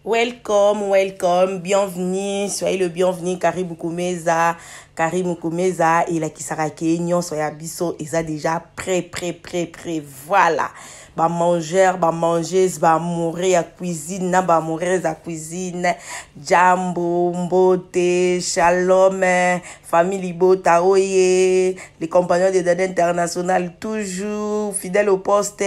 Welcome, welcome, bienvenue, soyez le bienvenu, Karibu Kumeza, Karibu Kumeza, elakisaka ke nyonso ya biso eza déjà prêt, prêt, prêt, prêt, voilà. Ba mangeurs, ba mangeuses, ba amoureux ya cuisine na ba amoureuses ya cuisine, jambo, mbote, shalom, famille libota oye, les compagnons de Dada International toujours fidèles au poste.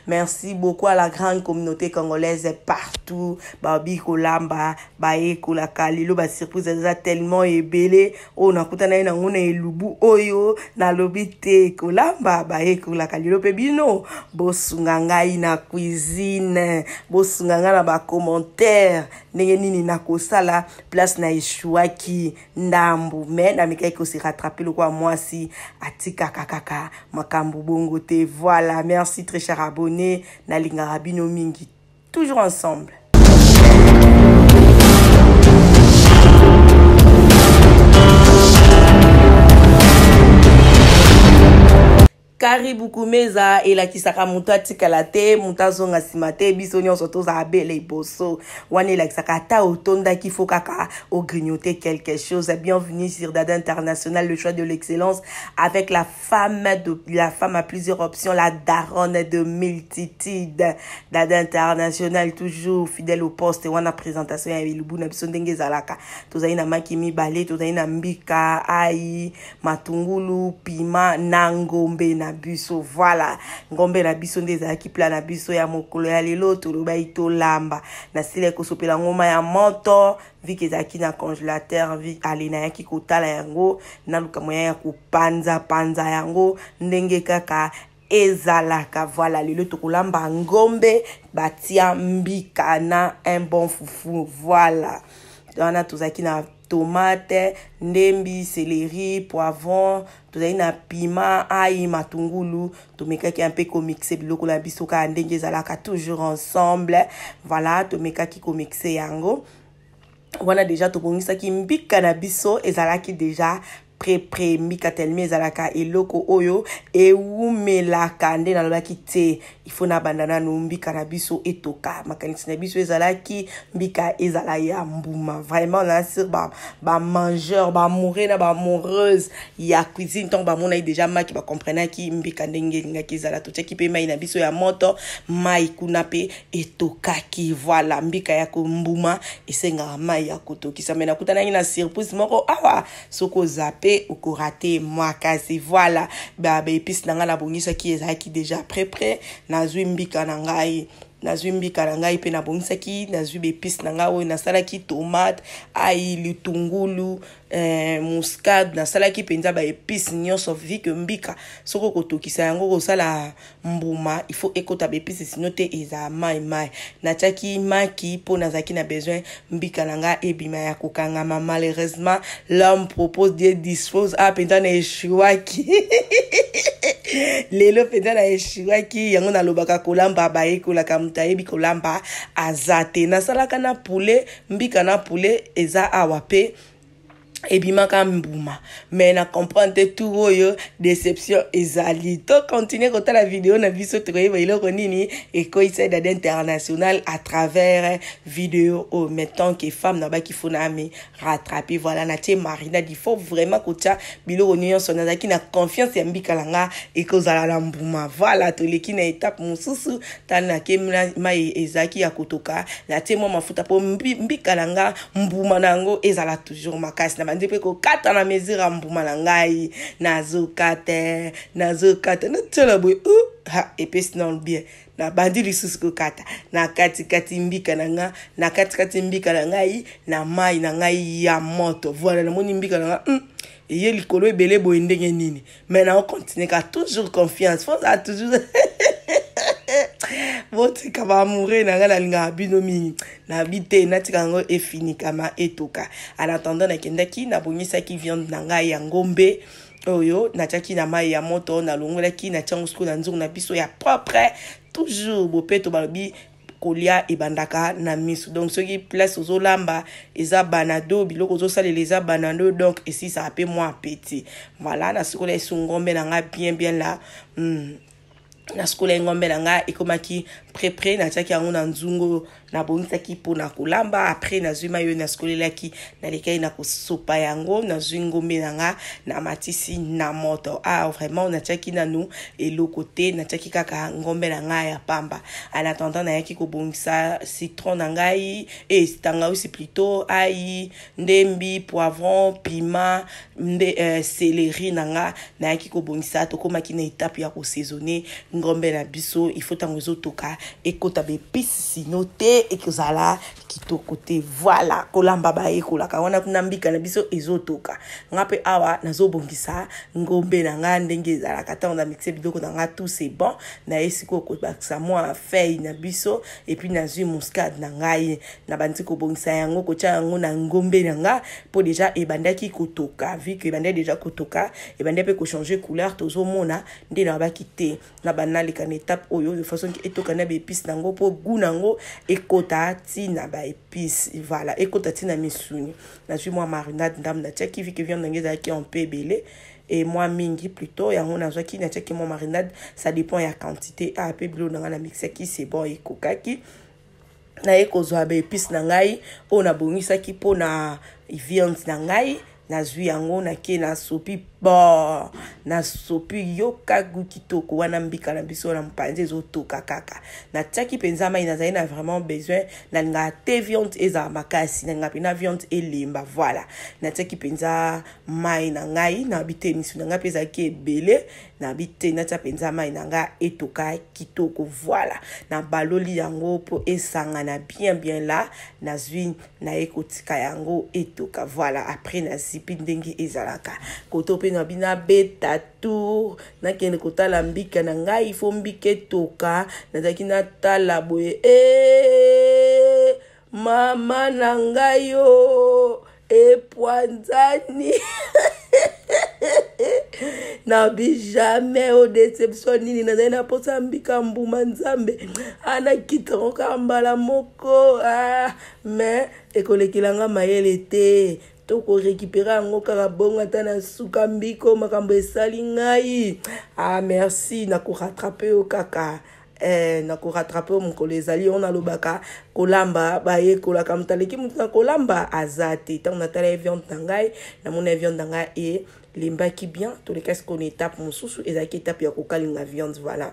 Merci beaucoup à la grande communauté congolaise partout. Babi kolamba, baye kolaka lelo ba surprise eza tellement ebele. Oyo nakutana ye nango na elubu oyo nalobi te kolamba baye kolaka lelo pe bino bosunga ngai na cuisine, bosunga ngai na ba commentaire ndenge nini nakosala place na echouaki ndambu mais namekaki ko se rattraper lokola mwasi atikaka kaka makambo bongo te. Voilà, merci très cher abonné, nalingaka bino mingi, toujours ensemble. Karibu Kumeza elakisaka moto atikala te, moto azonga nsima te, biso nyonso tozala bele liboso. Wana elakisaka ata otondaki fo kaka ogrignoter quelque chose. Bienvenue sur Dada International, le choix de l'excellence avec la femme de la femme à plusieurs options, la daronne de multitude. Dada International toujours fidèle au poste. Wana présentation ya elubu na biso ndenge ezalaka. Tozali na maki mibale, tozali na mbika, ai, matungulu, pima na ngombe na biso. Voilà, ngombe na biso nde ezalaki plat na biso ya mokolo ya lelo. Tolobaki tolamba nasila kosopela ngoma ya moto vike ezalaki na congélateur, vi ale nayaki kotala yango, naluka moyen ya kopanza-panza yango ndenge kaka ezalaka. Voilà, lelo tokolamba ngombe batia mbika na un bon fufu. Voilà, wana tozalaki na tomate, ndembi, céleri, poivron, tozali na piment, ail, matungulu. Tomekaki un peu komixe biloko na biso kaka ndenge ezalaka, toujours ensemble. Voilà, tomekaki komixe yango wana. Déjà tobongisaki mbika na biso, ezalaki déjà pré pré. Mbika telemi ezalaka eloko oyo ewumelaka, nde nalobaki te il faut nabanda nanu mbika na biso etoka. Makanisi na biso ezalaki mbika ezala ya mbuma. Vraiment na sur bamangeur, ba baamoureux na baamoureuse ya cuisine, ntango bamonaki déjà maki, bakomprenaki mbika ndenge elingaki ezala. Totiaki mpe mai na biso ya moto, mai kuna mpe etokaki. Voilà, mbika ya kombuma esengaka mai ya kotokisa. Me nakutanaki na surprise moko awa, soki oza mpe okorate makasi. Voilà, baépice na ngai nabongisaki ezalaki déjà prêt prêt. Nazwi mbika na ngai, nazwi mbika na ngai mpe nabongisaki, nazwi baépice na ngai oyo nasalaki: tomate, ail, litungulu, muscade. Nasalaki mpenza baépice nyonso vu que mbika soki okotokisa yango kosala mbuma, il faut ekota baépice, sinon te ezala mai mai. Natiaki maki mpo nazalaki na besoin mbika na ngai ebima ya kokangama. Malheureusement, l'homme propose, Dieu dispose. Ah, mpenza na echouaki lelo, mpenza na echouaki yango. Nalobaka kolamba bayekolaka, moto ayebi kolamba aza te. Nasalaka na poulet, mbika na poulet eza awa mpe ebimaka mbuma, mais na comprendre te tour oyo déception ezali. To continue kotala video na biso, tokoyeba eloko nini ekoyisa Dada International à travers video oyo. Mais tant que femme, nabaki faut na me rattraper. Voilà, natie marinade. Il faut vraiment kotia biloko nyonso. Nazalaki na confiance ya mbika na nga ekozala na mbuma. Voilà, toleki na étape mosusu. Tala, nake mai ezalaki ya kotoka, natie mwa mafuta mpo mbika na nga mbuma na yango ezala toujours makasi. Na bandi mpe kokata na mesure ya mbuma na ngai, nazokata, nazokata, natiala boye, ha, epesi nano bien. Nabandi lisusu kokata na katikati mbika na nga, na katikati mbika na ngai na mai na ngai ya moto. Voilà, namoni mbika na nga eye likolo ebele boye ndenge nini, mais naocontinue ka toujours confiance, faut ozala toujours. Botika baamoureux na ngai, nalingaka bino mingi. Nabi te natika yango efinikama, etoka. En attendant, nakendaki nabongisaki viande na ngai ya ngombe oyo natiaki na mai ya moto, nalongolaki, natia yango sikoyo na nzungu na biso ya propre. Toujours bopeto, balobi kolia ebandaka na miso. Donc soki place ozolamba eza banado, biloko ozosalela eza banado, donc esisaka mpe mwa appétit. Voilà, nasikola esu ngombe na ngai bien bien là. Nasukola ngombe na ngai, ekomaki prêt prêt. Natiaki yango na nzungu. Nabongisaki mpo na kolamba. Après nazwi mai oyo nasukolelaki, nalekaki na kosopa yango. Nazwi ngombe na nga, namatisi na moto. Ah, vraiment natiaki nanu eloko te, natiaki kaka ngombe na ngai ya pamba. En attendant, nayaki kobongisa citron na ngai e tangawisi plutôt, ail, ndembi, poivron, piment nde céleri na nga nayaki kobongisa. Tokomaki na étape ya kosaisonner ngombe na biso. Il faut ntango ezotoka ekota baépices, sinon te ekozala kitoko te. Voilà, kolamba bayekolaka wana. Kuna mbika na biso ezotoka, nga mpe awa nazobongisa ngombe na nga ndenge ezalaka. Ntango na mixe biloko na nga, tout c'est bon. Naye sikoyo kobakisa mwa feuille na biso et puis nazwi muscade na ngai, nabandi kobongisa yango, kotia yango na ngombe na nga, mpo déjà ebandaki kotoka. Vu que ebandaki déjà kotoka, ebandaki mpe kochanger couleur, tozomona nde nabaki te na banaleka na étape oyo de façon etoka na baépices nango, mpo goût nango ekota ntina baépices. Voilà, ekota ntina misuni. Nazwi mwa marinade ndambo natiaki, vu que viande nango ezalaki un peu ebele et mwa mingi plutôt, yango nazwaki, natiaki mwa marinade, ça dépend ya quantité. Ah, mpe biloko na ngai na mixaki, c'est bon, ekokaki. Naye kozwa baépices na ngai oyo nabongisaki mpona viande na ngai. Nazwi yango, nake nasopi. Bon, nasopi, yoka goût kitoko wana. Mbika na biso na mopanzi ezotoka kaka. Natiaki mpenza mai, nazali na vraiment besoin. Nalingaka te viande ezala makasi, nalingaka mpena viande elemba. Voilà, natiaki mpenza mai na ngai. Nayebi te, misu na ngai mpe ezalaki ebele, nayebi te, natia mpenza mai na ngai etoka kitoko. Voilà, nabaloli yango mpo esangana bien bien. La nazwi, naye kotika yango etoka. Voilà, après nazipi ndenge ezalaka. Koto mpe na bino abeta tour, nakende kotala mbika na ngai. Faut mbika etoka. Nazalaki natala boye e mama na ngai o epwanzani. Nabi jamais o déception nini. Nazali na mposa mbika mbuma, Nzambe anakitako kaka mbala moko. Ah, mais ekolekelanga mayele te, tokorécupérer yango kaka bongo. Ata na suka mbiko makambo esali ngai. Ah, merci, nakorattraper yo kaka nakorattraper oyo mokolo ezali oyo. Nalobaka kolamba bayekolaka, moto aleki moto na kolamba aza te. Ntango natala ye viande na ngai, namoni ye viande na ngai elembaki bien. Toleka sikoyo na étape mosusu, ezalaki étape ya kokalinga viande. Voilà,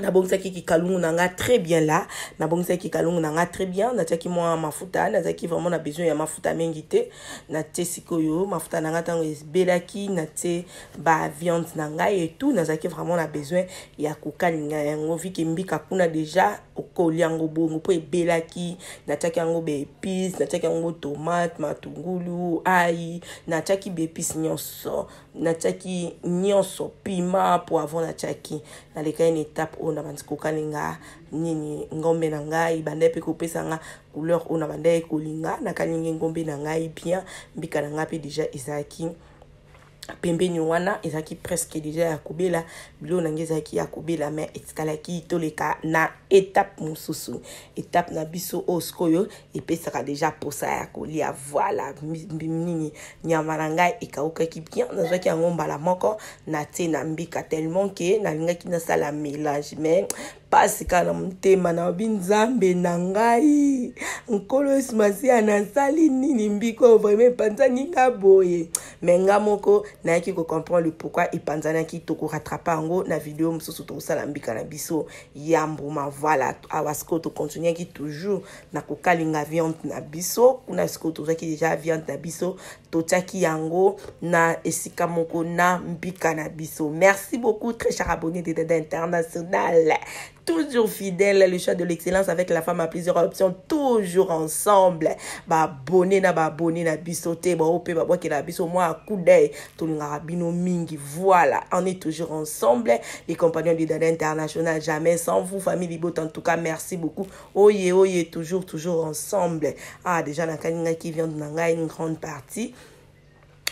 nabongisaki kikalungu na nga très bien. La nabongisaki kikalungu na nga très bien, natiaki mwa mafuta. Nazalaki vraiment na besoin ya mafuta mingi te. Natie sikoyo mafuta na nga. Ntango ebelaki, natie baviande na ngai et tout. Nazalaki vraiment na besoin ya kokalinga yango, vu que mbika kuna déjà okolia yango bongo mpo ebelaki. Natiaki yango baépices, natiaki yango tomate, matungulu, ail, natiaki baépices nyonso, natiaki nyonso, piment, poivron natiaki. Nalekaki na étape oyo, na bandi kokalinga nini, ngombe na ngai. Bandai mpe kopesa nga couleur oyo na bandai kolinga. Nakalingi ngombe na ngai bien. Mbika na ngai mpe déjà ezalaki pembeni wana, ezalaki presque déjà ya kobela. Biloko na ngai ezalaki ya kobela, mais etikalaki toleka na étape mosusu. Étape na biso oyo sikoyo epesaka déjà posa ya kolia. Voilà, nini, nyama na ngai ekaukaki bien. Nazwaki yango mbala moko, natie na mbika, tellement que nalingaki nasala mélange, mais pasi kaka na motema. Nayobi Nzambe na ngai, Nkolo Yesu Masiya, nasali nini? Mbiko oyo vraiment epanzani nga boye. Mais nga moko nayaki kocomprendre le pourquoi epanzanaki. Tokorattraper yango na video mosusu, tokosala mbika na biso ya mbuma. Voilà, awa sikoyo tocontinuaki toujours na kokalinga viande na biso. Kuna sikoyo tozwaki déjà viande na biso, totiaki yango na esika moko na mbika na biso. Merci beaucoup, très cher abonné de Dada International, toujours fidèle, le choix de l'excellence avec la femme à plusieurs options, toujours ensemble. Baabonné na baabonné na biso te, bao mpe babwakela biso mwa coup d'œil, tolingaka bino mingi. Voilà, on est toujours ensemble, les compagnons du Dada International, jamais sans vous, famille Libot. En tout cas, merci beaucoup. Oye oye, toujours toujours ensemble. Ah, déjà nakalingaki viande na ngai une grande partie,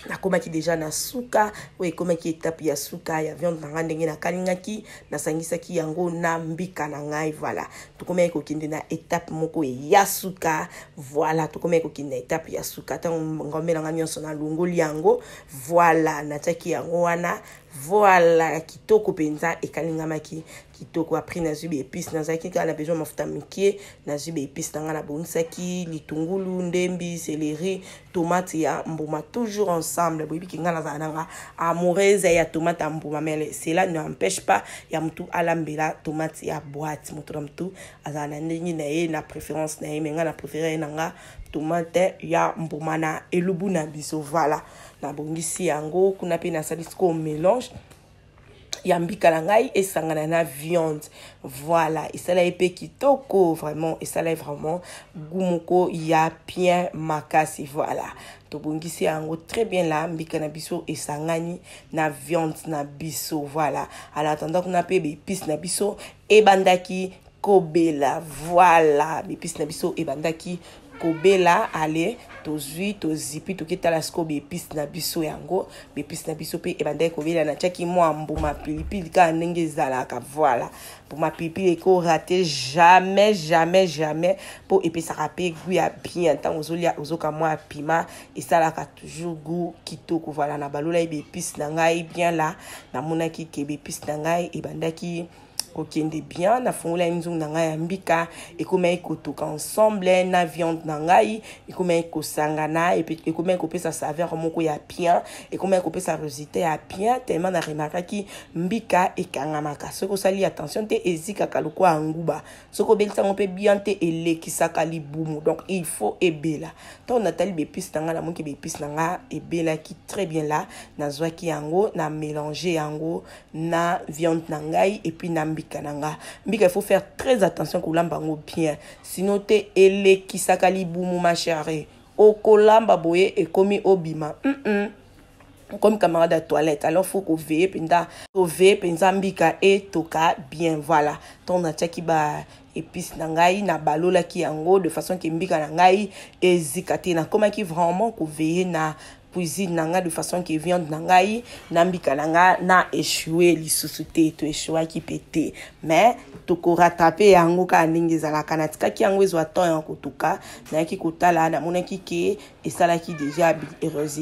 nakomaki déjà na suka oyo ekomaki étape ya suka ya viande na ngai. Ndenge nakalingaki, nasangisaki yango na mbika na ngai. Voilà, tokomaki kokende na étape moko ya suka. Voilà, tokomaki kokende na étape ya suka. Ntango ngombe na ngai nyonso nalongoli yango, voilà, natiaki yango wana. Voilà, kitoko mpenza, ekalingamaki kitoko. Après nazwi baépice, nazalaki kaka na besoin mafuta mike. Nazwi baépice na ngai, nabongisaki litungulu, ndembi, céleri, tomate ya mbuma, toujours ensemble. Boyebi ngai nazala nanga amoureuse ya tomate ya mbuma, mais cela n'empêche pas ya motu alambela tomate ya boîte. Moto na motu azala na ndenge na ye, na préférence na ye, mais ngai na préféré na nga tomate ya mbuma na elubu na biso. Voilà, nabongisi yango kuna mpe nasali sikoyo mélange ya mbika na ngai esangana na viande. Voilà, esala ye mpe kitoko vraiment, esala ye vraiment goût moko ya bien makasi. Voilà, tobongisi yango très bien la mbika na biso esangani na viande na biso. Voilà, en attendant, kuna mpe baépice na biso ebandaki kobela. Voilà, baépice na biso ebandaki kobela. Ale, tozwi, tozipi, toketala sikoyo baépice na biso yango. Baépice na biso mpe ebandaki kobela. Natiaki mwa mbuma pilipili kaka ndenge ezalaka. Voilà, mbuma pilipili ekorater jamais, jamais, jamais, mpo epesaka mpe goût ya bien. Ntango ozolia, ozoka mwa piment, esalaka toujours goût kitoko. Voilà, na balolaki baépice na ngai bien la, namonaki ke baépice na ngai ebandaki kokende bien. Nafungolaki nzungu na ngai ya mbika, ekomaki kotoka ensemble na viande na ngai, ekomaki kosangana, ekomaki kopesa saveur moko ya bien, ekomaki kopesa résultat ya bien. Tellement na remarquaki mbika ekangamaka, soki osali attention te, ezikaka lokola ya nguba. Soki obelisi yango mpe bien te, elekisaka libumu. Donc il faut ebela. Ntango natali baépice na ngai, namoniki baépice na ngai ebelaki très bien la. Nazwaki yango, na mélange yango na viande na ngai et puis na mbika na nga. Mbika, il faut faire très attention kolamba yango bien, sinon te elekisaka libumu. Ma chérie, okolamba boye, ekomi obima comme camarade ya toilette. Alors faut koveiller mpenza, koveiller mpenza mbika etoka bien. Voilà, ntango natiaki ba épice na ngai, nabalolaki yango de façon ke mbika na ngai ezika te. Nakomaki vraiment koveiller na cuisine na ngai de façon ke viande na ngai na mbika na ngai na échoué lisusu te. Toéchouaki mpe te, mais tokorattraper yango kaka ndenge ezalaka. Natikaki yango ezwa temps ya kotoka. Nayaki kotala, namonaki ke esalaki déjà,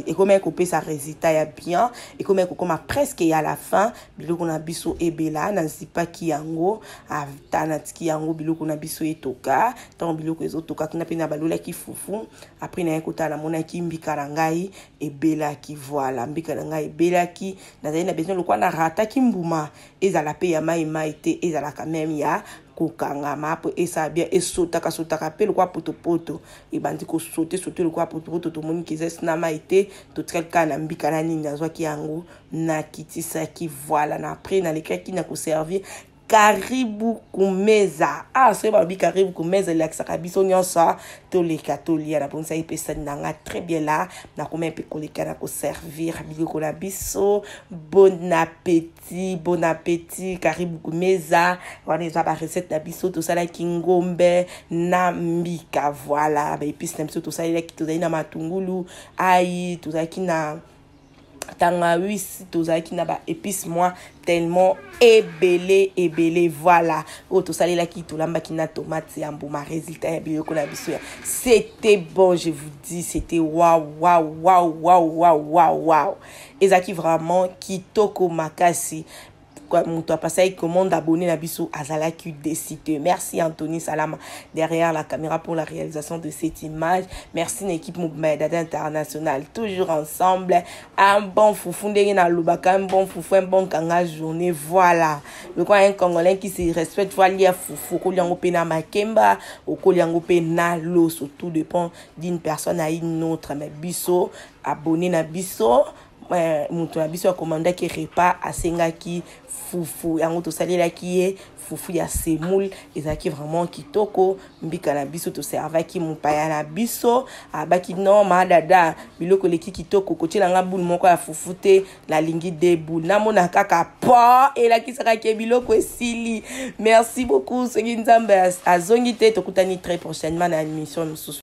ekomaki kopesa résultat ya bien, ekomaki kokoma presque ya la fin. Biloko na biso ebela, nazipaki yango ata natiki yango, biloko na biso etoka. Ntango biloko ezotoka kuna mpe na balolaki fufu. Après naye kotala, namonaki mbika na ngai ebelaki. Voilà, mbika na ngai ebelaki. Nazali na besoin, lokola narataki mbuma, ezala mpe ya mai mai te, ezalaka même ya kokangama mpo esala bien. Esotaka sotaka mpe lokola potopoto, ebandi kosote sote lokola potopoto. Tomoni ke eza esina mai te, totikali kaka na mbika na nini. Nazwaki yango, nakitisaki. Voilà, na après nalekaki na koservir. Karibu kumeza. Ah, soki balobi karibu kumeza, elakisaka biso nyonso toleka tolia. Nabongisaki mpe sani na nga très bien la, nakoma mpe koleka na koservir biloko na biso. Bon appétit, bon appétit. Karibu kumeza, wana eza barecette na biso. Tosalaki ngombe na mbika. Voilà, baépice na biso tosalelaki, tozali na matungulu ai, tozalaki na tangawisi, tozalaki na baépice mwa tellement ebele ebele. Voilà, oyo tosalelaki, tolambaki na tomate ya mbuma. Résultat ya biloko na biso ya, c'était bon, je vous dis, c'était waouh, waouh, waouh, waouh, waouh, waouh, waouh. Ezalaki vraiment kitoko makasi. Moto apasaki commande, abonné na biso, azalaki décité. Merci Anthony Salama derrière la caméra pour la réalisation de cette image. Merci na équipe mobima ya Dada International, toujours ensemble. Un bon fufu, ndenge nalobaka, un bon fufu, un bon kanga journée. Voilà, lokola un Congolais qui se respecte, faut alia fufu. Okolia yango mpe na makemba, okolia yango mpe na loso, tout dépend d'une personne à une autre. Mais biso, abonné na biso, moto na biso akomandaki repas, asengaki fufu. Yango tosalelaki ye fufu ya semoule, ezalaki vraiment kitoko. Mbika na biso, toservaki mopaya na biso, abaki: "Non, ma Dada, biloko eleki kitoko, kotielanga boule moko ya fufu te, nalingi deux boules." Namona kaka po elakisaka ke biloko esili. Merci beaucoup. Soki Nzambe azongi te, tokutani très prochainement na émission mosusu.